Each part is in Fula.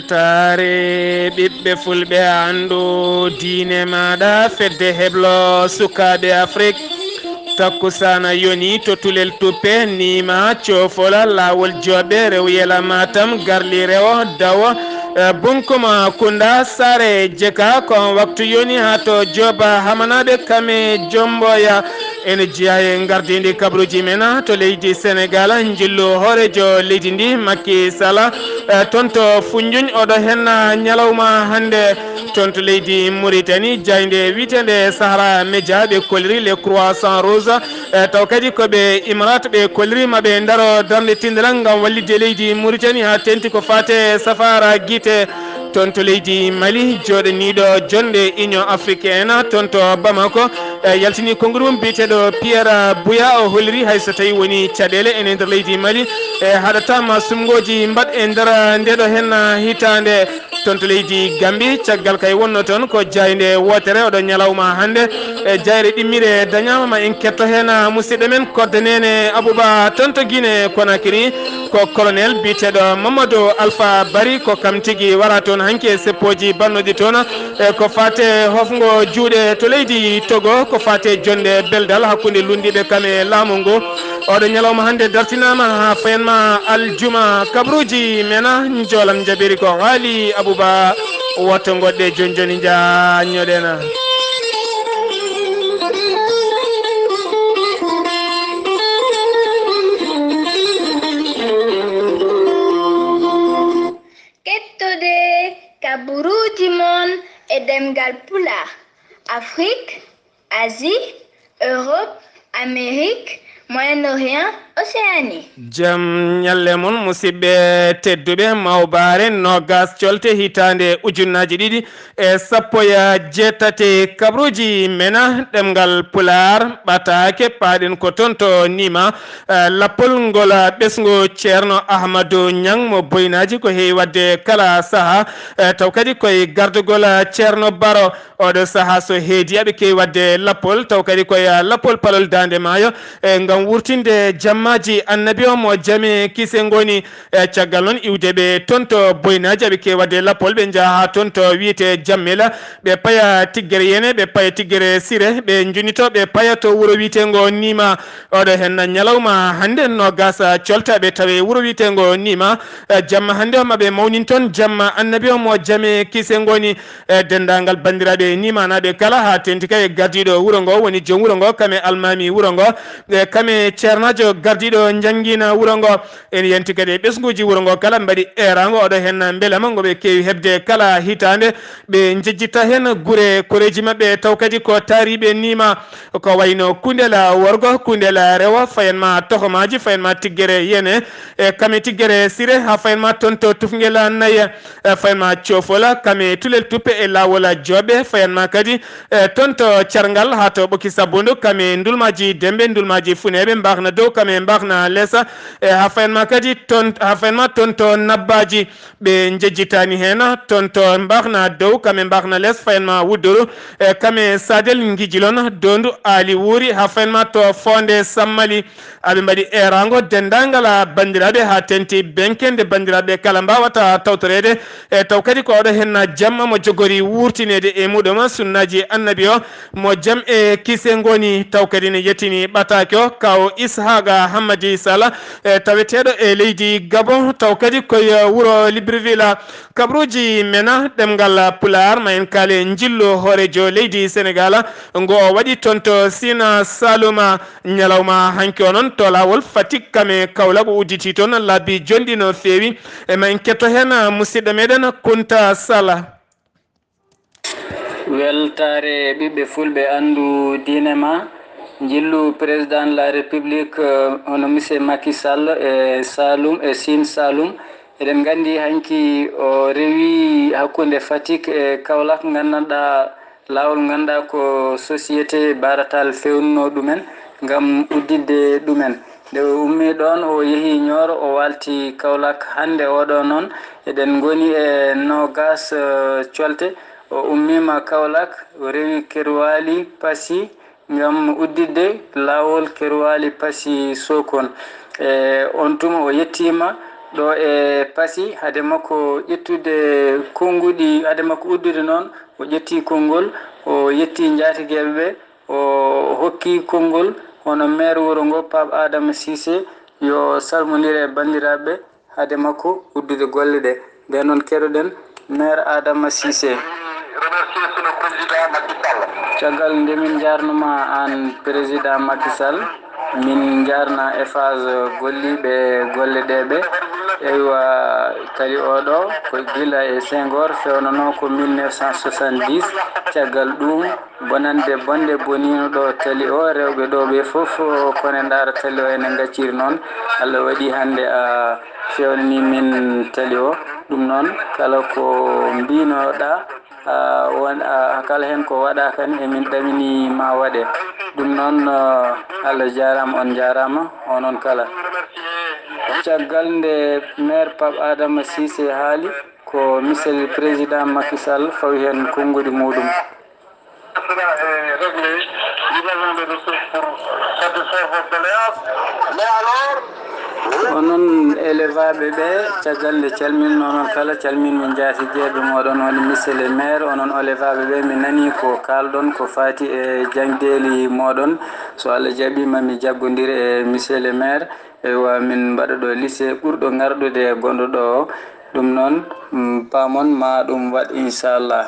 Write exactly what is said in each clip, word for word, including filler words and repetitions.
Taare ɓiɓɓe fulɓe, anndu diine maaɗa, fedde heblo sukaaɓe Afrik. Takkusaana yoni to Tulel Tuppe, Niima, Coofola, Laawol Jooɓe, Rewyela, Matam, Garli, Rewo, Dawo, eh, Bunkuma, Kunda, Saare, Jeka. Ko on waktu yoni haa to Jooba Hamanaaɓe, Kame, Jomboya. Ene jeyaa e ngardiindi kabaruuji men to leydi Senegaal, njillu hooreejo leydi ndi, Makki Sala, eh, toon to Funjuñ, oɗo henna ñalawma hannde. Toon to leydi Muritani, jaaynde wiyeteende Sahara Media ɓe kolliri, le Croissant Rouge, eh, taw kadi ko ɓe Imarat ɓe kolliri ma ɓe ndaro darnde tinndiral ngam wallitde leydi Muritani haa teeŋti ko faati e safaara gite. Toon to leydi Mali, jooɗaniiɗo jonnde Union Africaine toon to Bamako, e, yaltini konnguɗi mum biyeteeɗo Pierre Buya. O holliri hay so tawii woni caɗeele ene nder leydi Mali, e, haɗataa ma suɓngooji mbaɗ e nder ndeeɗo heen hitaande. Toon to leydi Gambi, caggal kay wonno toon ko jaaynde wootere oɗo ñalawma hannde, e, jaayre ɗimmire dañaama, ma en ketto heen musidɗo men Kodde Neene Abouba toon to Guinée Conakry. Ko colonel biyeteeɗo Mamadou Alpha Bari, ko kam tigi wara toon hanki e seppooji bannoɗi toon, e ko faate hofngo juuɗe to leydi Togo, ko faate jonnde beldal hakkunde lunndiiɓe kam e laamu ngu. Oɗo ñalawma hannde dartinaama haa fayanma aljuma. Kabaruuji men a njoolam njaɓiri ko Haali Abouba. Woto ngoɗɗe jooni jooni njaa ñoɗena. Kettode kabaruuji mon e ɗemngal Pulaar, Afrik, Asie, Europe, Amérique, Moyen-Orient, Océanie. Jam ñalle mon, musidɓe tedduɓe, mawbaare noogas colte hitaande ujunnaaji ɗiɗi e sappo e jeetati, kabaruuji men a ɗemngal Pulaar ɓataake, paaɗen ko toon to Nima, eh, lappol ngol, eh, ɓesngu Ceerno Ahmadu Ñaŋ mo Boynaaji, ko heewi waɗde kala sahaa, eh, taw kadi koye gardagol, eh, Ceerno Baro. Oɗo sahaa so heedi, aɓe keewi waɗde lappol, taw kadi koye, eh, lappol palol Daande Maayo, eh, ngam wurtinde jammaaji Annabi o mo jam e kiise ngoni. E caggal noon iwde ɓe toon to Boynaaji, aɓe keewi waɗde lappol, ɓe njaha haa toon to wiyetee Jammela, ɓe paya Tiggere Yene, ɓe paya Tiggere Sire, ɓe njonnitoo, ɓe paya to wuro wiyeteengo Nima. Oɗo heen ñalawma hannde noogas colte, ɓe tawe wuro wiyeteengo Nima. E jamma hannde o, ma ɓe mawnin toon jamma Annabi o mo jam e kiise ngoni. E denndaangal banndiraaɓe Nimanaaɓe kala, haa teeŋti kay e gardiiɗo wuro ngo, woni joom wuro ngo, kam e almaami wuro ngo, e kam e ceernaajo gardiiɗo njanngiina wuro ngo. Ene yanti kadi e ɓesnguuji wuro ngo kala, mbaɗi eeraango, oɗo heen mbelema ngo ɓe keewi heɓde kala hitaande. Ɓe njejjitta heen gure koreeji maɓɓe, taw kadi ko taariiɓe Nima, ko wayno Kundela worgo, Kundela rewo, fayanma Tohomaaji, fayanma Tiggere Yene, e kam e Tiggere Sire, haa fayanma toon to Tufngel Nayi, e fayanma Coofola, kam e Tulel Tuppe e Laawol Jooɓe, fayanma kadi, e toon to Carngal haa to Ɓoki Sabbundu, kam e Ndulmaaji Dembe, Ndulmaaji Funeeɓe, Mbaakna Dow, kam e Mbaakna Lesa, e haa fayanma kadi toon, haa fayanma toon to Nabbaaji. Ɓe njejjitaani heen toon to Mbaakna Dow, kam e Mbaakna Les, fayanma Wudduru, e kam e Sadel Ngijilon, Doondu Aali Wuuri, haa fayanma to Foonde Sammali. Aɓe mbaɗi eeraango denndaangal banndiraaɓe, haa teeŋti Benke, nde banndiraaɓe kala mbaawata tawtoreede. E taw kadi ko oɗo heen jamma mo jogori wuurtineede e muɗum sunnaaji Annabi o, mo jam e kiise ngoni, taw kadi ne yettini ɓataake o, Kaaw Ishaaqa Hammadi Sala, e taweteeɗo e leydi Gabon, taw kadi koye wuro Libreville. Kabaruuji men a ɗemngal Pulaar, ma en kaale njillu hooreejo leydi Senegaal, ngo o waɗi toon to Sina Saalum. Ñalawma hanki o noon, to laawol Fatick kam e Kaolack, o udditi toon laabi jonɗi no feewi. E ma en ketto heen musidɗo meɗen Kunta Sala. Weltaare ɓiɓɓe fulɓe, anndu diine ma. Njillu Président de la République, eh, hono Monsieur Macky Sall e Saloum, e Sine Saloum. Eɗen nganndi hanki o rewi hakkunde Fatick e Kaolack, nganndanɗaa laawol, ngannduɗaa ko société Baratal fewnunoo ɗumen ngam udditde ɗumen. Nde o ummii ɗoon, o yehi Nioro, o waalti Kaolack. Hannde oɗo noon, eɗen ngoni e noogas, eh, colte. O ummiima Kaolack, o rewi Kerwaali, Passy, ngam udditde laawol Kerwaali, Passy, Sokone. E oon tuma, o yettiima Ɗo e Passy, hade makko ƴettude konnguɗi, hade makko uddude noon, o ƴetti konngol, o yetti njaatigeeɓe ɓe, o hokki konngol hono maire wuro ngo, Pape Adama Cissé, yo salmondir e banndiraaɓe hade makko uddude golle ɗe. Nden noon keɗoɗen maire Adama Cissé. Caggal nde min njaarnuma aan président Macky Sall, min njaarna Eiffage golliiɓe golle ɗe ɓe. Eywa, tali oɗo ko gila e Senghor fewnanoo ko mille neuf cent soixante-dix. Caggal ɗum, bonannde bonde boniino ɗo tali o, rewɓe ɗo ɓe fof, ko ne ndaara tali o ene ngacciri noon. Allah waɗi hannde a fewnani min tali o. Ɗum noon, kala ko mbinoɗa, a, won, a, kala heen ko waɗaaka ne, emin ɗamini ma waɗe. Ɗum noon, a, Allah jaaraama, on njaaraama, onon kala. Caggal nde maire Pape Adama Cissé haali, ko misel président Macky Sall fawi heen konnguɗi muɗum. Cela est réglé. Nous avons des ressources pour satisfaire vos doléances. Mais alors, onon élevaaɓe ɓe, caggal nde calminno onon kala, calminmi njaatigeeɓe mooɗon woni monsieur le maire, onon élevaaɓe ɓe, mi nanii ko kaalɗon ko faati e jaŋdeeli mooɗon. So Allah jaɓii, ma mi jaggondir e monsieur le maire, eywa, min mbaɗa ɗo lycée ɓurɗo ŋarɗude gonɗo ɗo o. Ɗum noon, mm, paamon ma ɗum waɗ, inchallah.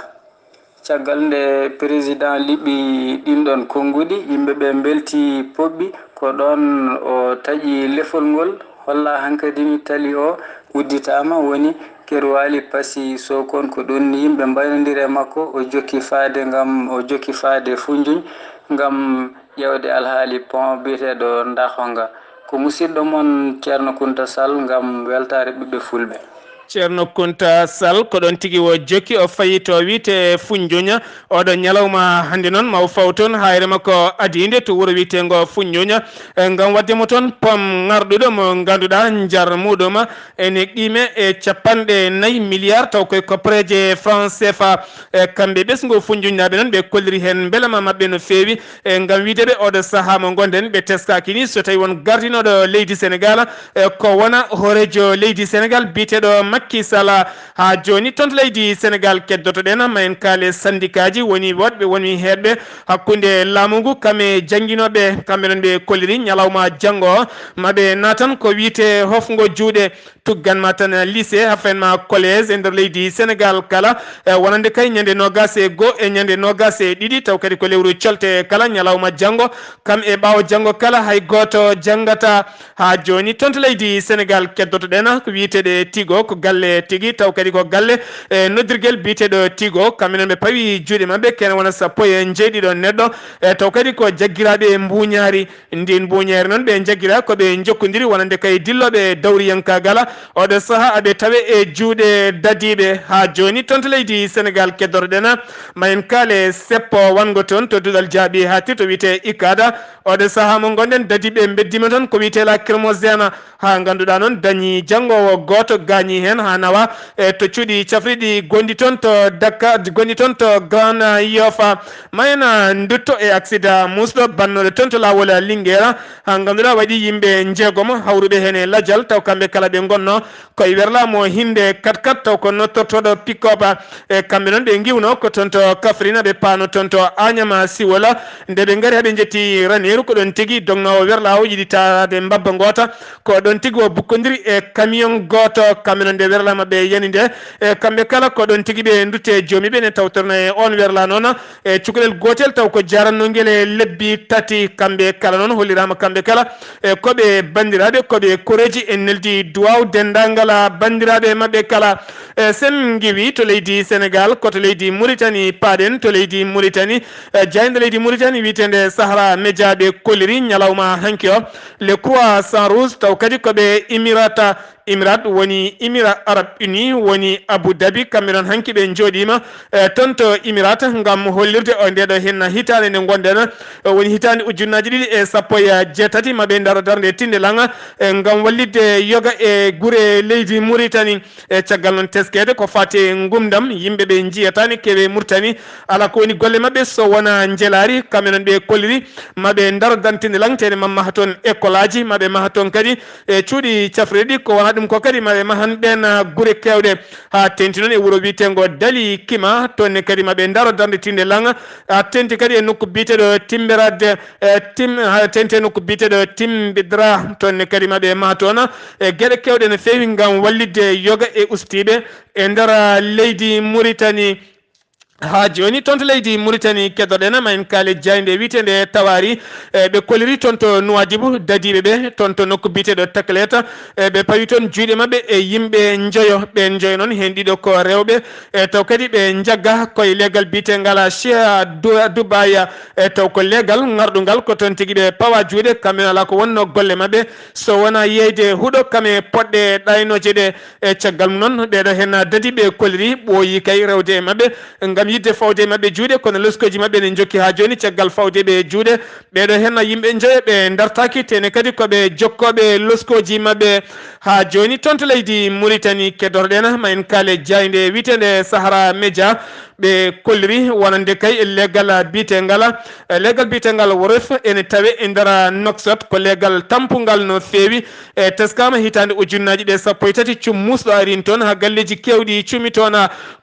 Caggal nde président liɓi ɗin ɗon konnguɗi, yimɓe ɓe mbelti poɓɓi. Ko ɗon o taƴi lefol ngol, holla hankadi ni tali o udditaama, woni Kerwaali, Passy, Sokone. Ko ɗum yimɓe mbaynondiri e makko, o jokki faade ngam, o jokki faade Foundiougne ngam ƴeewde alhaali pont biyeteeɗo Ndaxonga. Ko musidɗo mon Ceerno Kunta Sall ngam weltaare ɓiɓɓe Fulɓe. Ceerno Kunta Sall, ko ɗon tigi o jokki, o fayi to wiyte Foundiougne. Oɗo ñalawma hannde noon, ma o faw toon, haayre makko adiinde to wuro wiyteengo Foundiougne, e ngam waɗde mo toon pom ŋarɗuɗo mo ngannduɗaa njar muɗum ene qime e capanɗe nayi milliard, taw koye koppareeje franc C F A. E kamɓe ɓesngu Foundiougne naaɓe noon, ɓe kolliri heen mbelama maɓɓe no feewi. E ngam wiide ɓe, oɗo sahaa mo ngonɗen, ɓe teskaaki ni so tawi won gardinooɗo leydi Senegal, e ko wona hooreejo leydi Senegal biyeteeɗo Macky Sall. Haa jooni toon to leydi Senegal keddotoɗen, ma en kaale sandikaaji woni woɗɓe, woni heedɓe hakkunde laamu ngu, kam e jannginooɓe, kamɓe noon ɓe kolliri ñalawma janngo o, ma ɓe naatan ko wiyte hofngo juuɗe. Tuggan ma tan lycée, hafen ma collège e nder leydi Senegal kala, e wonande kay ñande noogas e goo e ñande noogas e ɗiɗi, taw kadi ko lewru colte kala, ñalawma janngo, kam e ɓaawo janngo kala, hay gooto janngata. Haa jooni toon to leydi Senegal keddotoɗen ko wiyeteeɗe Tigo, ko galle tigi, taw kadi ko galle e noddirgel biyeteeɗo Tigo, kamɓe noon ɓe pawi juuɗe maɓɓe kene wona sappo e njeeɗiɗo neɗɗo, e taw kadi ko jaggiraaɓe mbuuñaari. Ndin mbuuñeere noon, ɓe njaggira ko ɓe njokkondiri wonande kay dillooɓe dawriyankaagal. Oɗo sahaa aɓe tawe e juuɗe dadiiɓe. Haa jooni toon to leydi Senegal keddotoɗen, ma en kaale seppo wanngo toon to duɗal jaaɓi haa tirto wiyte ikada. Oɗo sahaa mo ngonɗen, dadiiɓe mbeddiima toon ko wiyte lacrymogène. Haa ngannduɗaa noon, dañi janngoowo gooto gaañi heen haa nawa, e to cuuɗi cafriɗi gonɗi toon to Dakar, gonɗi toon to Grand Yoff. Ma en ndutto e aksida muusɗo bannooɗo toon to laawol Linguère. Haa ngannduɗaa, waɗi yimɓe njeegomo hawruɓe heen e lajal, taw kamɓe kala ɓe ngonno koye werlaa mo hinde kat kat, taw ko nottortooɗo pick-up. E kamɓe noon ɓe ngiwno ko toon to Kaffrine, ɓe paano toon to Agnam Siwol. Nde ɓe ngari haa ɓe njetti Raneeru, ko ɗoon tigi dognoowo werlaa o yiɗi taaraade mbabba ngoota. Ko ɗoon tigi o bukkondiri e camion gooto, kamɓe noon nde werlaa maɓɓe yani nde. E kamɓe kala ko ɗoon tigi ɓe ndutte joomi ɓe ne tawtorna e oon werlaa noon. E cukalel gootel taw ko jarannoo ngel e lebbi tati, kamɓe kala noon holliraama kamɓe kala. E ko ɓe banndiraaɓe, ko ɓe koreeji, en neldi duwaaw denndaangal banndiraaɓe maɓɓe kala. E sen ngiwi to leydi Senegal, ko to leydi Muritani paaɗen, to leydi Muritani, e jaaynde leydi Muritani wiyeteende Sahara Media ɓe kolliri ñalawma hanki o, le Croissant Rouge, taw kadi ko ɓe Imirata, Imirat woni Imirat. Arab Uni woni Abu Dhabi, kamɓe noon hanki ɓe njooɗiima, eh, toon to Emirate ngam hollirde o ndeeɗo henna hitaande nde ngonɗen, eh, woni hitaande ujunnaaji ɗiɗi e sappo e jeetati, maɓe ndaro darnde tinde laŋa, eh, ngam wallitde yoga e gure leydi Muritani. E caggal noon teskeede ko faati e ngumndam, yimɓe ɓe njiyataani kewe Muritani, alaa ko woni golle maɓɓe so wonaa njelaari, kamɓe noon ɓe kolliri maɓe ndaro darnde tinde laŋ, teede maɓɓe maha toon école aji, maɓe maha toon kadi e cuuɗi cafrirɗi, ko wonaa ɗum ko kadi maɓe mahan ɓeen, ah, gure keewɗe, haa teeŋti noon e wuro wiyeteengo Dali Kima, toon ne kadi maɓe ndaro darnde tinde laŋa, haa teeŋti kadi e nokku biyeteeɗo Timberade, e Tim-, haa teeŋti e nokku biyeteeɗo Timbidra, toon ne kadi maɓe maha toon e geɗe keewɗe no feewi ngam wallitde yoga e ustiiɓe e nder leydi Muritani. Haa jooni, toon to leydi Muritani, keddoɗen ma en kaale jaaynde wiyeteende Tawaari, e ɓe kolliri toon to Nuwaadibu, dadiiɓe ɓe toon to nokku biyeteeɗo Takleta, e ɓe pawi toon juuɗe maɓɓe e yimɓe njoyo. Ɓeen njoyo noon, heen ɗiɗo ko rewɓe, e taw kadi ɓe njagga koye leegal biyeteengal Cheikh Du-, Dubaya, e taw ko leegal ŋarɗungal, ko toon tigi ɓe pawa juuɗe, kamɓe alaa ko wonnoo golle maɓɓe, so wonaa yeeyde huɗo kam e poɗɗe ɗaynooje ɗe. E caggal mum noon, ɓeeɗo heen dadi ɓe kolliri ɓooyi kay rewde e maɓɓe ngam yiɗde fawde e maɓɓe juuɗe, kono loskooji maɓɓe ne njokki haa jooni caggal fawde ɓe juuɗe. Ɓeeɗo heen yimɓe njoyo ɓe ndartaaki, tene kadi ko ɓe jokkooɓe loskooji maɓɓe haa jooni. Toon to leydi Muritani, keddotoɗen ma en kaale jaaynde wiyeteende Sahara Media, ɓe kolliri wonande kay e leggal biyeteengal, e leggal biyeteengal Woref ene tawe e nder Nouakchott, ko leggal tampungal no feewi. E teskaama hitaande ujunnaaji ɗe sappo e tati, cummus ɗo arin toon haa galleeji keewɗi cumi toon.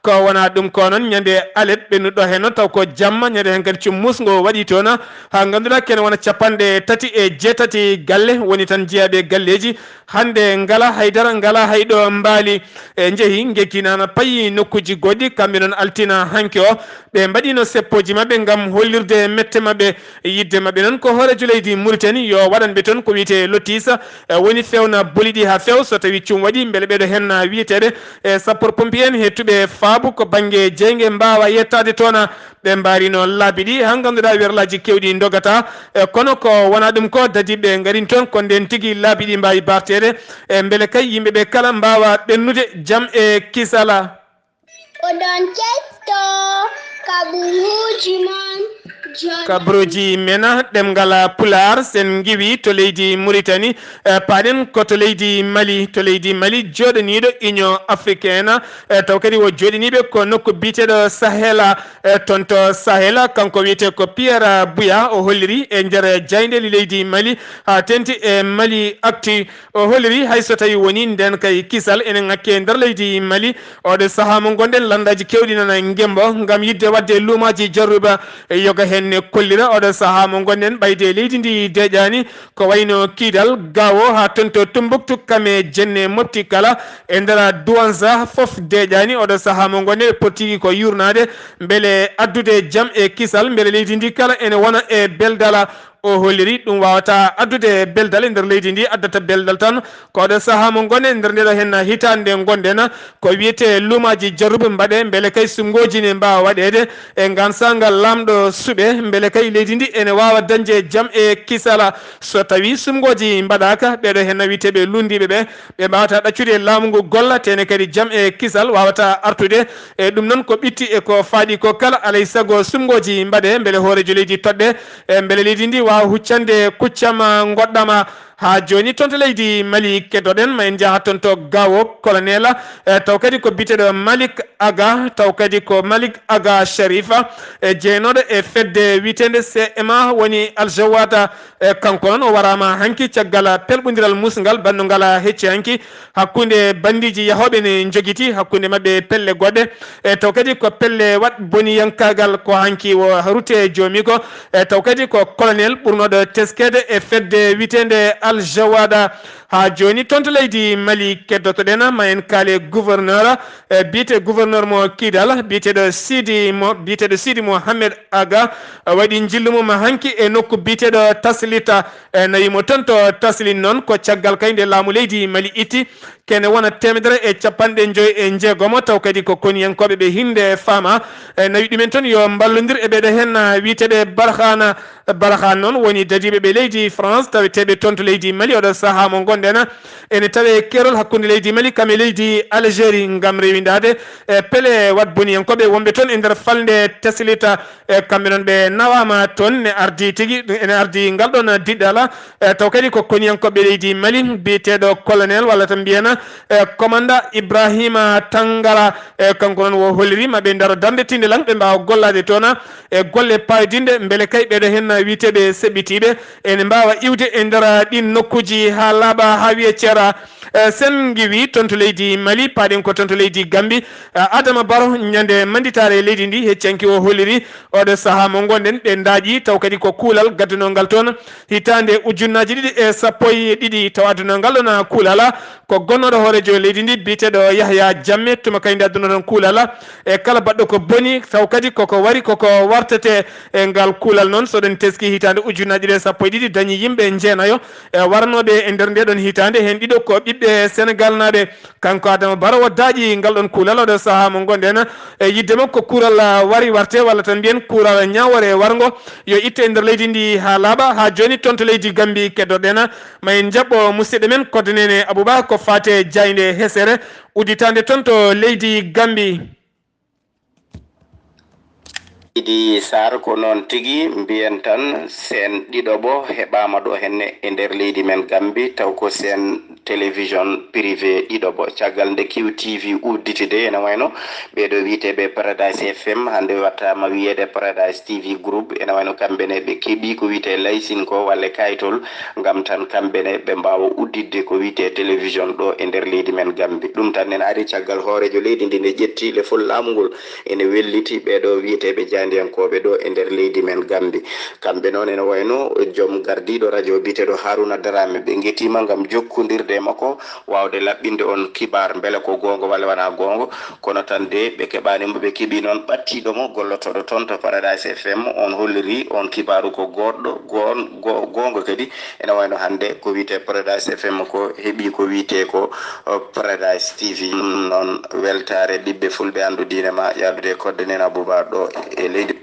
Ko wonaa ɗum ko noon, ñande alet ɓennuɗo heen, taw ko jamma, ñande heen kadi cummus ngo waɗi toon, haa ngannduɗaa kene wona capanɗe tati e jeetati galle woni tan jeyaaɓe galleeji. Hannde ngalaa haydara, ngalaa hay ɗo mbaali, e, njehi, ngegginaama, payi nokkuuji goɗɗi. Kamɓe noon, altine hanki o, ɓe mbaɗiino seppooji maɓɓe ngam hollirde mette maɓɓe. Yiɗde maɓɓe noon ko hooreejo leydi Muritani yo waɗan ɓe toon ko wiyetee lotis, e, woni feewna boli ɗi haa feew, so tawii cum waɗi, mbele ɓeeɗo heen wiyeteeɓe, e, sapeur pompier en heɓtuɓe faabu ko bannge jeynge mbaawa yettaade toon. Ɓe mbaarino laabi ɗi, haa ngannduɗaa werlaaji keewɗi ndogata. E, kono ko wonaa ɗum ko, dadiiɓe ngarin toon ko ndeen tigi laabi ɗi mbaawi barteede. E, mbele kay yimɓe ɓe kala mbaawa ɓennude jam e kisala. Oɗon ketto kaɓuruuji mon. Kaɓuruuji men ɗemngal Pulaar, sen ngiwi to leydi Muritani, e, paaɗen ko to leydi Mali. To leydi Mali, jooɗaniiɗo Union Africaine, e, taw kadi o jooɗaniiɓe ko nokku biyeteeɗo Sahela, e, toon to Sahela, kanko wiyetee ko Pierre Buya, o holliri e nder jaayndeeli leydi Mali, haa teeŋti e Mali Actu, o holliri hay so tawii wonii ndeen kay kisal ene ŋakki e nder leydi Mali, oɗo sahaa mo ngonɗen, lanndaaji keewɗi nana ngembo ngam yiɗde waɗde luumaaji jarruba e yoga heen ne kollira. Oɗo sahaa mo ngonɗen, ɓayde leydi ndi deeƴaani, ko wayno Kidal, Gao, haa toon to Tumbuktu, Kame, Jenne, Mopti kala, e nder Douenza fof deeƴaani. Oɗo sahaa mo ngonɗen, ɓe pottigi ko yuurnaade mbele addude jam e kisal, mbele leydi ndi kala ene wona e beldala. O holliri ɗum waawataa addude beldal e nder leydi ndi, addata beldal tan ko oɗo sahaa mo ngonɗen e nder ndeɗo heen hitaande nde ngonɗen, ko wiyetee luumaaji jarruba mbaɗee, mbele kay suɓngooji ne mbaawa waɗeede e ngaan saangal laamɗo suɓee, mbele kay leydi ndi ene waawa dañde jam e kisala. So tawii suɓngooji mbaɗaaka, ɓeeɗo heen wiyeteeɓe luulndiiɓe ɓe, ɓe mbaawataa ɗaccude laamu ngu golla, tene kadi jam e kisal waawataa artude. E ɗum noon ko ɓitti e ko faaɗi ko kala, alay sago suɓngooji mbaɗee, mbele hooreejo leydi toɗɗee, e mbele leydi ndi waawa huccande kuccam ngoɗɗam. Haa jooni, toon to leydi Mali, keddoɗen, ma en njaha toon to Gao, colonel, e taw kadi ko biyeteeɗo Malik Aga, taw kadi ko Malik Aga Sharifa, e jeynooɗo e fedde wiyeteende C M A, woni Al Jawada. E kanko noon, o waraama hanki caggal pelɓondiral musngal bannungal hecci hanki hakkunde banndiiji yahooɓe ne njogiti hakkunde maɓɓe pelle goɗɗe. E taw kadi ko pelle waɗ boniyankaagal ko hanki o rutte joomi ko. E taw kadi ko colonel ɓurnooɗo teskeede e fedde wiyeteende Al Jawada. Haa jooni, toon to leydi Mali, keddotoɗen ma en kaale gouverneur, e biyetee gouverneur mo Kidal, biyeteeɗo Sidi mo, biyeteeɗo Sidi Mohamed Aga, waɗi njillu mum hanki e nokku biyeteeɗo Taslita, e nawi mo toon to Taslit noon, ko caggal kay nde laamu leydi Mali itti kene wona teemedere e capanɗe njoy e njeegomo, taw kadi ko koniyankooɓe ɓe hinnde faama, e nawi ɗumen toon yo mballondir e ɓeeɗo heen wiyeteeɓe Barkhana Barahan noon woni dadiiɓe ɓe leydi France, taweteeɓe toon to leydi Mali. Oɗo sahaa mo ngonɗen, ene tawee keerol hakkunde leydi Mali kam e leydi Algérie ngam rewindaade e pele waɗboniyankooɓe wonɓe toon e nder falnde Teslita. E kamɓe noon ɓe nawaama toon, ne ardii tigi, ene ardii ngal ɗoon diɗɗal. E taw kadi ko koniyankooɓe leydi Mali, biyeteeɗo colonel walla tan mbiyana e commandant Ibrahima Tangara. E kanko noon wo holliri ma ɓe ndaro darnde tinde lan, ɓe mbaawa gollaade toon e golle paydinɗe, mbele kay ɓeɗo hen wiyeteeɓe seɓɓitiiɓe ene mbaawa iwde e nder ɗin nokkuuji haa laaɓa, haa wiye ceera. E, sen ngiwi toon to leydi Mali, paaɗen ko toon to leydi Gambi. E, Adama Baro, ñande manditaare leydi ndi, heccanki o holliri oɗo sahaa mo ngonɗen, ɓe ndaaƴi taw kadi ko kuulal gaddunongal toon hitaande ujunnaaji ɗiɗi e sappo e ɗiɗi, taw addunongal ɗoon kuulal ko gonnooɗo hooreejo leydi ndi biyeteeɗo Yahya Jammeh, tuma kay nde adduno toon kuulal e kala baɗɗo ko boni, taw kadi koko wari koko wartete. E ngal kuulal noon, so ɗen teski hitaande ujunnaaji ɗiɗi e sappo e ɗiɗi, dañi yimɓe jeenayo e warnooɓe e nder nde ɗon hitaande, heen ɗiɗo ko ɓiɓɓe Senegal naaɓe. Kanko Adama Baro o daaƴi ngal ɗon kuulal oɗo sahaa mo ngonɗen, e yidde makko kuural wari warte, walla tan mbiyen kuural ñaawore warngo, yo itte e nder leydi ndi haa laaɓa. Haa jooni toon to leydi Gambi keddorɗen, ma en njaɓɓo musidɗo men kodde nene Abouba ko faate jaaynde hesere udditaande toon to leydi Gambi. Idi Sarr, ko noon tigi, mbiyen tan seen ɗiɗoɓo heɓaama ɗo henne e nder leydi men Gambi, taw ko seen télévision privé ɗiɗoɓo. Caggal nde Q T V udditide, ene wayno ɓeeɗo wiyeteeɓe Paradise F M, hannde wattaama wiyeede Paradise T V Group, ene wayno kamɓe ne ɓe keɓi ko wiyetee laysin ko walla kayitol, ngam tan kamɓe ne ɓe mbaawa udditde ko wiyetee télévision ɗo e nder leydi men Gambi. Ɗum tan nena ari caggal hooreejo leydi ndi ne ƴetti lefol laamu ngol, ene welliti ɓeeɗo wiyeteeɓe jaayndiyankooɓe ɗo e nder leydi men Gambi. Kamɓe noon ene wayno joom gardiiɗo radio biyeteeɗo Haruna Darame, ɓe ngetiima ngam jokkondirde e makko, waawde laɓɓinde on kibaar mbele ko goonga walla wonaa goonga. Kono tan de ɓe keɓaani mo, ɓe keɓi noon ɓattiiɗo mo gollotooɗo toon to Paradise F M, on holliri on kibaaru ko goɗɗo, goon-, go-, goonga kadi. Ene wayno hannde ko wiyetee Paradise F M ko heɓi ko wiyetee ko, o, Paradise T V. Ɗum noon weltaare ɓiɓɓe fulɓe anndu diine ma yaadude e kodde nena Abouba ɗo e leydi.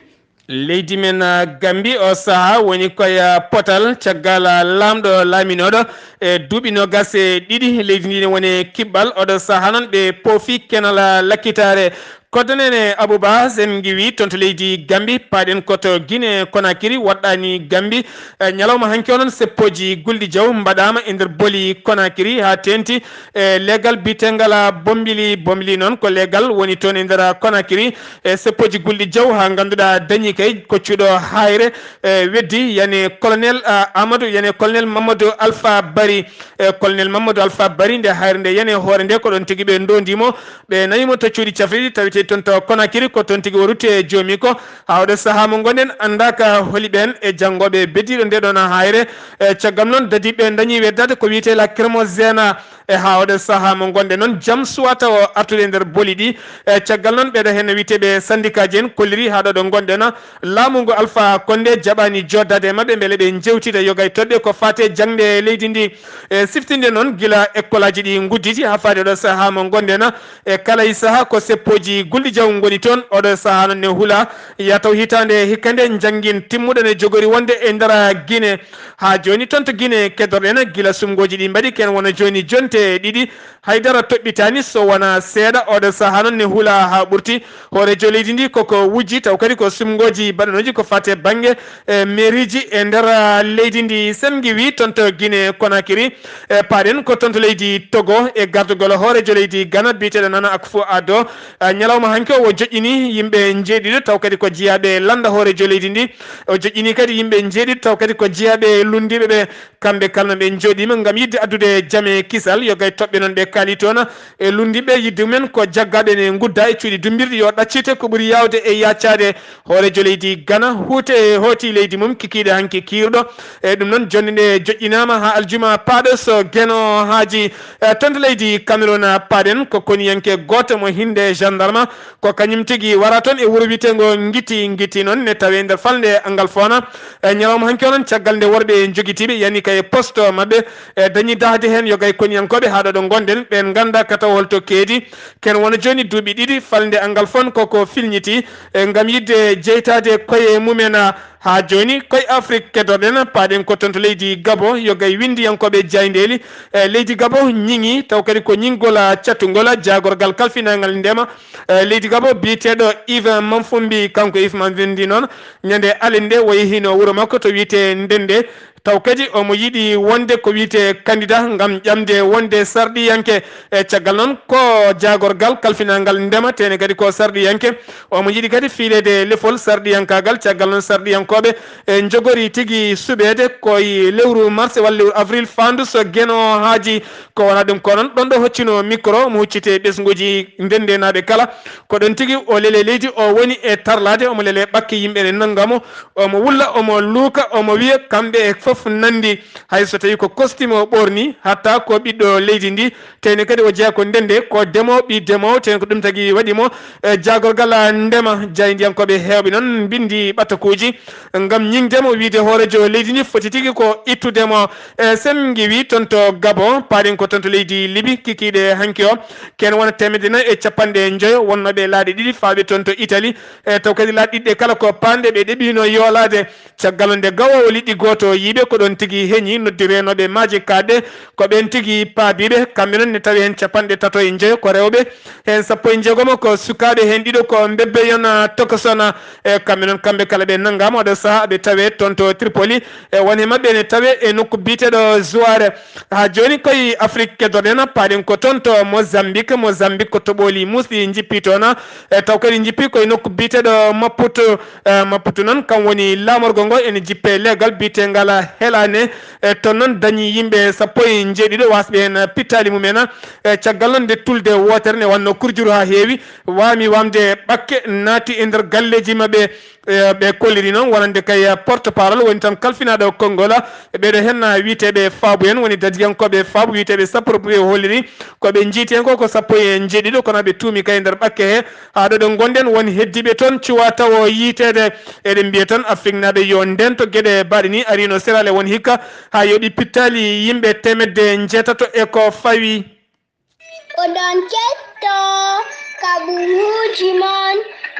Leydi men, ah, Gambi, o sahaa woni koye, ah, potal caggal, ah, laamɗo laaminooɗo e duuɓi noogas e ɗiɗi. Leydi ndi ne woni kiɓɓal. Oɗo sahaa noon ɓe poofi kenal, ah, lakkitaare. Kodde nene Abouba, sen ngiwi toon to leydi Gambi, paaɗen ko to Guinée Conakry, waɗɗaani Gambi. Eh, ñalawma hanki o noon seppooji gulɗi jaw mbaɗaama e nder boli Conakry haa teenti e leegal biyetengal Bombili. Bombili noon ko leegal woni toon e nder Conakry. E seppooji gulɗi jaw haa ngannduɗaa dañi kay koccuɗo haayre, e weddi yani colonel, ah, Amadou, yani colonel Mamadou Alpha Bari. E colonel Mamadou Alpha Bari, nde haayre nde yani hoore nde ko ɗoon tigi ɓe ndoondi mo, ɓe nawi mo to cuuɗi cafriɗi tawetee toon to Conakry, ko toon tigi o rutti e joomi ko. Haa oɗo sahaa mo ngonɗen anndaaka holi ɓeen e janngooɓe beddiiɗo nde ɗoon haayre. E caggal noon dadiiɓe dañi weddaade ko wiyetee lacrymogène. E haa oɗo sahaa mo ngonɗen noon, jam suwata o artude e nder boli ɗi. E caggal noon ɓeeɗo heen no wiyeteeɓe syndicat ji en kolliri haa ɗo ɗo ngonɗen, laamu ngu Alpha Condé jaɓaani jooɗdaade e maɓɓe mbele ɓe njewtida yoga e toɗɗe ko faati e jaŋde leydi ndi. E siftinde noon gila ekkolaaji ɗi ngudditi haa faade ɗo sahaa mo ngonɗen, e kala e sahaa ko seppooji gulɗi jaw ngoni toon. Oɗo sahaa noon ne hula ya taw hitaande hikka nde njanngin timmuɗo ne jogori wonde e nder Guinée. Haa jooni toon to Guinée keddorɗen gila sumngooji ɗi mbaɗi ken wona jooni jonte ɗiɗi. Haydara toɓɓitaani so wonaa seeɗa. Oɗo sahaa noon ne hula haa ɓurti. Hooreejo leydi ndi koko wujji taw kadi ko sumngooji baɗanooji ko faati e bannge, e, mairieji e nder, ah, leydi ndi. Sen ngiwi toon to Guinée Conakry, e, paaɗen ko toon to leydi Togo e gardugol hooreejo leydi Ghana biyeteeɗo Nana Akufo-Addo. Ah, ñalawma hanki o, o joƴƴini yimɓe njeeɗiɗo taw kadi ko jeyaaɓe lannda hooreejo leydi ndi. O joƴƴini kadi yimɓe njeeɗiɗo taw kadi ko jeyaaɓe lunndiiɓe ɓe. Kamɓe kala no ɓe njooɗiima ngam yiɗde addude jam e kisal. Yoga e toɓɓe noon ɓe kaali toon e lunndiiɓe, yiɗde mumen ko jaggaaɓe ne ngudda e cuuɗi dummbirɗi yo ɗaccite ko ɓuri yaawde e yaacaade. Hooreejo leydi Gana huute hooti leydi mum kikiiɗe hanki kiirɗo. E ɗum noon, jonnde nde joƴƴinaama haa aljuma paaɗo so Geno haaji. E toon to leydi Cameroun paaɗen ko koniyanke gooto mo hinnde gendarme, ko kañum tigi wara toon e wuro wiyeteengo Ngiti. Ngiti noon ne tawee nder falnde Angalfoona. E ñalawma hanki o noon, caggal nde worɓe njogitiiɓe yani e poste maɓɓe, e dañi dahde heen yogay koniyankooɓe haa ɗo ɗo ngonɗen, ɓeen ngannda ka taw holto keedi. Ken wona jooni duuɓi ɗiɗi falnde angal fon koko filñiti, e ngam yiɗde jeytaade koye mumen, a, haa jooni koye Afrik keddoɗen, paaɗen ko toon to leydi Gabon, yogay winndiyankooɓe jaayndeeli. E leydi Gabon ñiŋi, taw kadi ko ñiŋgol, a, cattungol, a, jaagorgal kalfinaangal ndema. E leydi Gabon biyeteeɗo Yves Manfumbi, kanko Yves Manfumbi noon, ñande alinde wayi hino wuro makko to wiyetee Ndende, taw kadi omo yiɗi wonde ko wiyetee candidat ngam ƴamde wonde sarɗiyanke. E caggal noon ko jaagorgal kalfinangal ndema, tene kadi ko sarɗiyanke. Omo yiɗi kadi fiileede lefol sarɗiyankaagal. Caggal noon sarɗiyankooɓe e njogori tigi suɓeede koye lewru mars walla lewru avril faandu so Geno haaji. Ko wona ɗum ko noon ɗon ɗo hoccino micro mo huccite ɓesnguuji ndenndenaaɓe kala. Ko ɗon tigi o lele leydi o woni e tarlaade, omo lele ɓakke yimɓe ne nannga mo. Omo wulla, omo luuka, omo wiya kamɓe e fof nanndi. Hay so tawii ko costume o ɓoorni, hatta ko ɓiɗɗo leydi ndi, teyni kadi o jeyaa ko ndende, ko demoowo, ɓii demoowo, teyni ko ɗum tagi waɗi mo, e, jaagorgal ndema. Jaayndiyankooɓe heewɓe noon mbinndi ɓatakuuji ngam ñiŋde mo, wiyde hooreejo leydi ndi foti tigi ko ittude mo. E, sen ngiwi toon to Gabon, paaɗen ko toon to leydi Libi, kikiiɗe hanki o, ken wona teemedde nayi e capanɗe njoyo wonnooɓe laaɗe ɗiɗi fawɓe toon to Italie. E, taw kadi laaɗe ɗiɗi ɗe kala ko paanɗe ɓe ɗeɓino yoolaade. Caggal nde gawoowo liɗɗi gooto yiiɓe, ko ɗoon tigi heñi noddi reenooɓe maaje kaaɗe, ko ɓeen tigi paabiiɓe. Kamɓe noon ne tawi heen capanɗe tato e njoyo ko rewɓe, heen sappo e njeegomo ko sukaaɓe, heen ɗiɗo ko mbebbeyon, a, tokosona. E kamɓe noon, kamɓe kala ɓe nanngaama oɗo sahaa ɓe tawee toon to Tripoli. E won he maɓɓe ne tawee e nokku biyeteeɗo Zuware. Haa jooni koye Afrik keddoɗen, paaɗen ko toon to Mozambique. Mozambique ko toɓooli muusɗi njippi toon. E taw kadi njippi koye nokku biyeteeɗo Maputo. E, Maputo noon, kam woni laamorgo ngo ene jippee leegal biyeteengal Helane. E, toon noon dañi yimɓe sappo e njeeɗiɗo waasɓe heen pittaali mumen. E, caggal noon nde tulde wootere ne wannoo kurjuru haa heewi, waami waamde ɓakke, naati e nder galleeji maɓɓe. E, ɓe kolliri noon wonande kay porte-parole woni tan kalfinaaɗo konngol. E ɓeeɗo heen wiyeteeɓe faabu en woni dadiyankooɓe faabu wiyeteeɓe sappo ɓe holliri ko ɓe njiiti heen ko ko sappo e njeeɗiɗo, kono ɓe tuumi kay nder ɓakke he. Haa ɗo ɗo ngonɗen, won heddiiɓe toon cuwaa tawo yiiteede. Eɗen mbiya tan Afriknaaɓe yo ndento geɗe baaɗe ni. Arino Sierra Leone hikka haa yooɓi pittaali yimɓe teemedde njeetato e ko fawi. Oɗon kettoo kaɓuruuji mon,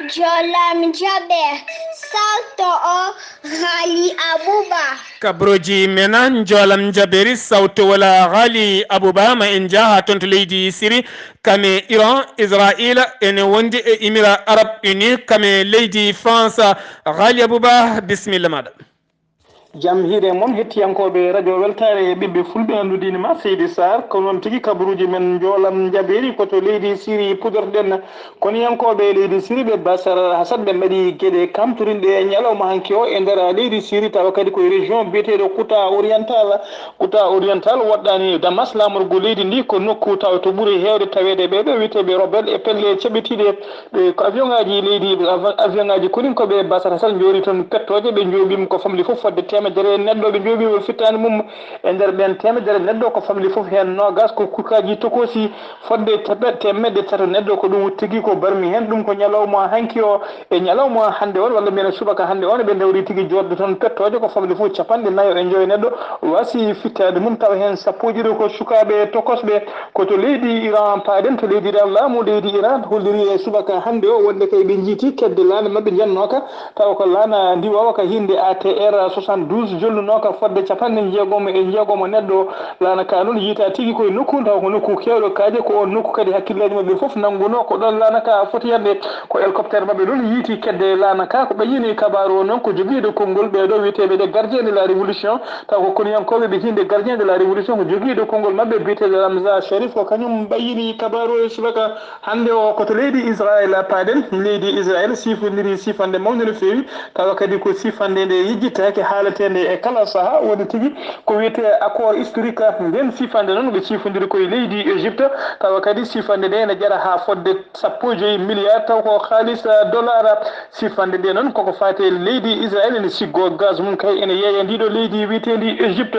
Jolam Jaber, sawto o Ghali Abuba. Kaɓuruuji men, Jolam Jaberi, sawto wala Ghali Abuba, ma en njah haa toon to leydi Siri, kame Iran, Israila, ene wondi e Émirats Arabes Unis, kame leydi France. Ghali Abuba, bisimilla maaɗa. Jam hiire mon, hettiyankooɓe radio Weltaare e ɓiɓɓe Fulɓe, anndudiini ma Seydi Sarr. Ko noon tigi, kabaruuji men njoolam njabeeri ko to leydi Siri pudorɗen. Koniyankooɓe leydi Siri ɓe Basar Hasad ɓe mbaɗi geɗe kamtorinɗe ñalawma hanki o e nder leydi Siri, tawa kadi ko e région biyeteeɗo Kuta Oriental. Kuta Oriental woɗɗaani Damas, laamorgo leydi ndi ko nokku tawa to ɓuri heewde taweede ɓee ɗo wiyeteeɓe rebelle e pelle caɓitiiɗe. Ɓe ko avion ŋaaji leydi, avi-, avion ŋaaji konin ko ɓe Basar Hassan njoori toon pettooje, ɓe njooɓi mo ko famɗi fof fodde teemedere neɗɗo, ɓe njooɓi mo fittaandu mum. E nder ɓeen teemedere neɗɗo, ko famɗi fof heen noogas ko kurkaaji tokoosi fodde teɓe-, teemedde tato neɗɗo, ko ɗum tigi ko barmi heen. Ɗum ko ñalawma hanki o, e ñalawma hannde on, walla mbiyen subaka hannde on, ɓe ndawri tigi joodde toon pettooje ko famɗi fof capanɗe nayo e njoyo neɗɗo waasi fittaandu mum, tawa heen sappo e ɗiɗo ko sukaaɓe tokosɓe. Ko to leydi Iran paaɗen, to leydi Iran, laamu leydi Iran holliri e subaka hannde o wonde kay ɓe njiiti kedde laana maɓɓe njannooka, tawa ko laana ndiwoowa ka hinnde A T R soixante-douze, jolnunooka fodde capanɗe njeegom e njeegom neɗɗo. Laana ka noon yiita tigi koye nokku, tawa ko nokku keewɗo kaaƴe, ko on nokku kadi hakkillaaji maɓɓe fof nanngunoo ko ɗoon laana ka foti yande. Ko hélicoptère maɓɓe noon yiiti kedde laana ka. Ko ɓeynini kabaaru o noon ko jogiiɗo konngol ɓee ɗo wiyeteeɓe les gardiens de la révolution, taw ko koniyankooɓe ɓe hiinde gardien de la révolution, ko jogiiɗo konngol maɓɓe biyeteeɗo Ramza Sharif, ko kañum ɓayyini kabaaru o e subaka hannde o. Ko to leydi Israel paaɗen. Leydi Israel siifondiri siifande mawnde no feewi, tawa kadi ko siifande nde yejjittaake, haalateende e kala sahaa, woni tigi ko wiyetee accord historique. Nden siifande noon ɓe siifondiri koye leydi Égypte, tawa kadi siifande nde ene ƴara haa fodde sappo e joyi milliard, taw ko haalis, eh, dollar. Siifande nde noon koko faati e leydi Israel, ene siggo gaz mum kay ene yeeya ndiɗo leydi wiyeteendi Égypte.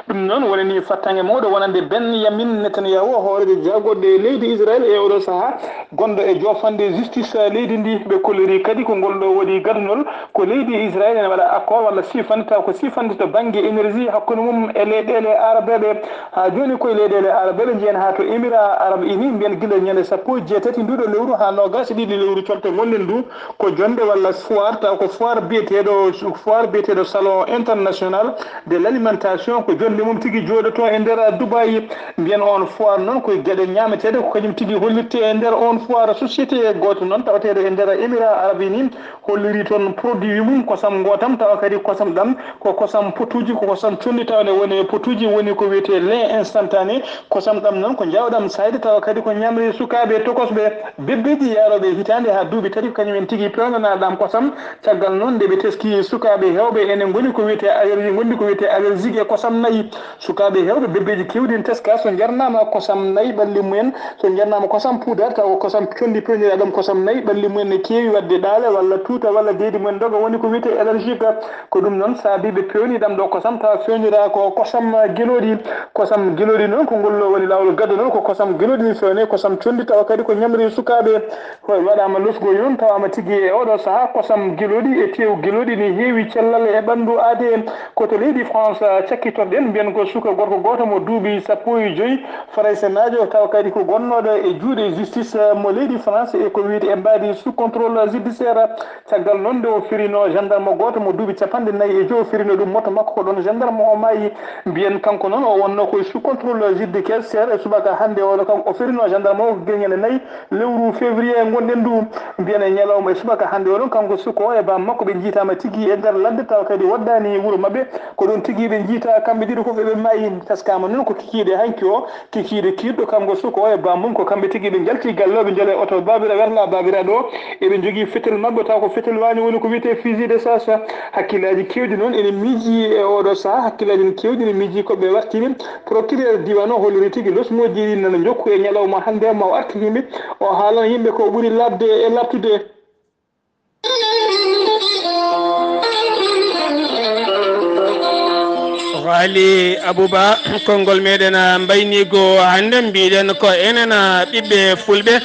Ɗum noon wonani fattange mawɗo wonande Benyamin Netanyahu, hooreejo jaagorɗe leydi Israel e oɗo sahaa, gonɗo e joofande justice leydi ndi. Ɓe kolliri kadi ko ngol ɗo waɗi gadunol ko leydi Israel ene waɗa accord walla siifande taw ko sifande to bannge énergie hakkunde mum e leyɗeele arabeeɓe. Haa jooni koye leyɗeele arabeeɓe njeyen haa to Émirats Arabes Unis, mbiyen gila ñande sappo e jeetati nduuɗo lewru haa noogaas e ɗiɗi lewru colte ngonɗen ndu, ko jonnde walla foire, taw ko foire biyeteeɗo, foire biyeteeɗo Salon International de l'Alimentation, ko jonnde mum tigi jooɗoto e nder Dubaï. Mbiyen on foire noon koye geɗe ñaameteeɗe ko kañum tigi hollitte e nder on foire. Société gooto noon tawateeɗo e nder Émirats Arabes Unis holliri toon produit mum kosam ngootam, tawa kadi kosam ɗam ko kosam potuuji, ko kosam conndi, tawa nde woni e potuuji, woni ko wiyetee lait instantané. Kosam ɗam noon ko njaawɗam saayde, tawa kadi ko ñamri sukaaɓe tokosɓe bebbeeji yaarooɓe hitaande haa duuɓi tati, ko kañum en tigi peewnanaa ɗam kosam. Caggal noon nde ɓe teski sukaaɓe heewɓe ene ngoni ko wiyetee allergie, ngonndi ko wiyetee allergique e kosam nayi. Sukaaɓe heewɓe bebbeeji keewɗi ne teska so njarnaama kosam nayi ɓalli mumen, so njarnaama kosam puudar, tawa ko kosam conndi peewniraaɗam kosam nayi ɓalli mumen ne keewi waɗde ɗaale walla tuuta walla deedi mumen doga, woni ko wiyetee allergique. Ko ɗum noon saabii ɓe peewni ɗam ɗo kosam, tawa feewniraa ko kosam gelooɗi. Kosam gelooɗi noon ko ngol woni laawol gaddanol, ko kosam gelooɗi ne feewnee kosam conndi, tawa kadi ko ñamri sukaaɓe. Hoy waɗaama losgoy noon tawaama tigi e oɗo sahaa kosam gelooɗi e teew gelooɗi ne heewi cellal e ɓanndu aadee. Ko to leydi France cakkitorɗen, mbiyen ko suka gorko gooto mo duuɓi sappo e joyi, Faraysenaajo, tawa kadi ko gonnooɗo e juuɗe justice mo leydi France e ko wiyetee e mbaadi sous contrôle judiciaire. Caggal noon nde o firino gendarme gooto mo duuɓi capanɗe nayi e joyi, o firino ɗum moto makko, ko ɗoon gendarme o maayi. Mbiyen kanko noon o wonnoo koye sous contrôle judiciaire e subaka hannde oɗo, kanko o firino gendarme o ko gila ñande nayi lewru février ngonɗen ndu. Mbiyen e ñalawma e subaka hannde oɗon, kanko suka o e baam makko ɓe njiitaama tigi e nder ladde, tawa kadi waddaani wuro maɓɓe. Ko ɗoon tigi ɓe njiita kamɓe ɗiɗo fof eɓe maayi. Taskaama noon ko kikiiɗe hanki o, kikiiɗe kiiɗɗo kanko suka o e baam mum, ko kamɓe tigi ɓe njalti galle o, ɓe njola e oto baabira werla baabira ɗo. Eɓe njogii fetel maɓɓe, taw ko fetel waani, woni ko wiyetee fusil de chasse. Hakkillaaji keewɗi noon ene miiji e oɗo sahaa, hakkillaaji ne keewɗi ne miiji ko ɓe wartiri. Procureur diiwaan o holliri tigi losngooji ɗi nana njokku e ñalawma hannde, ma o artir yimɓe, o haalana yimɓe ko ɓuri laaɓde e laaɓtude. Waali Abouba, konngol meɗen mbaynigo hannde, mbiɗen ko enen ɓiɓɓe fulɓe,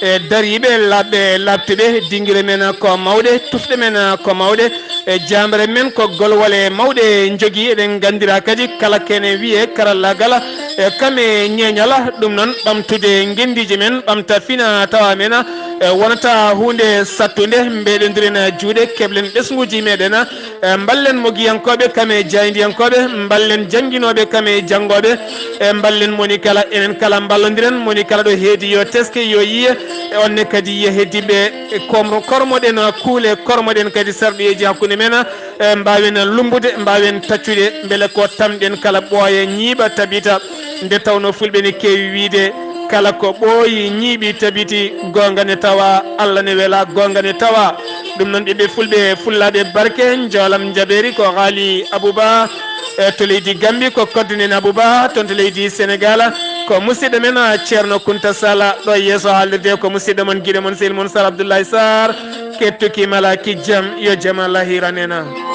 e dariiɓe laaɓɓe laaɓtuɓe, dingire men ko mawɗe, tufɗe men ko mawɗe, e jaamre men ko golwole mawɗe njogii. Eɗen nganndira kadi kala kene wiyee karallaagal, e kam e ñeeñal. Ɗum noon, ɓamtude ngenndiije men, ɓamta fina tawa men, e wonata huunde sattunde. Mbeɗondiren juuɗe, keblen ɓesnguuji meɗen, e mballen mogiyankooɓe kam e jaayndiyankooɓe, mballen jannginooɓe kam e janngooɓe, e mballen moni kala, enen kala mballondiren, moni kala ɗo heedi yo teske, yo yiye, e onne kadi yiya heddiɓe, e kormo-, kormoɗen kuule, kormoɗen kadi sarɗiyeeji hakkunde men, e mbaawen lummbude, mbaawen taccude, mbele ko tamɗen kala ɓooya, ñiiɓa, tabita. Nde tawnoo fulɓe ne keewi wiyde, kala ko ɓooyi, ñiiɓi, tabiti, goonga ne tawa, Alla ne wela, goonga ne tawa. Ɗum noon, ɓiɓɓe fulɓe, fullaaɓe barke, njoolam njaɓeeri ko Haali Abouba, e to leydi Gambi ko Koddunen Abouba, toon to leydi Senegal ko musidɗo men Ceerno Kunta Sala, ɗo yeeso haalirde ko musidɗo mon, giɗo mon, sehil mon Sar Abdoulaye Sarr. Kettuki mala ki jam, yo jam Allah hiran en.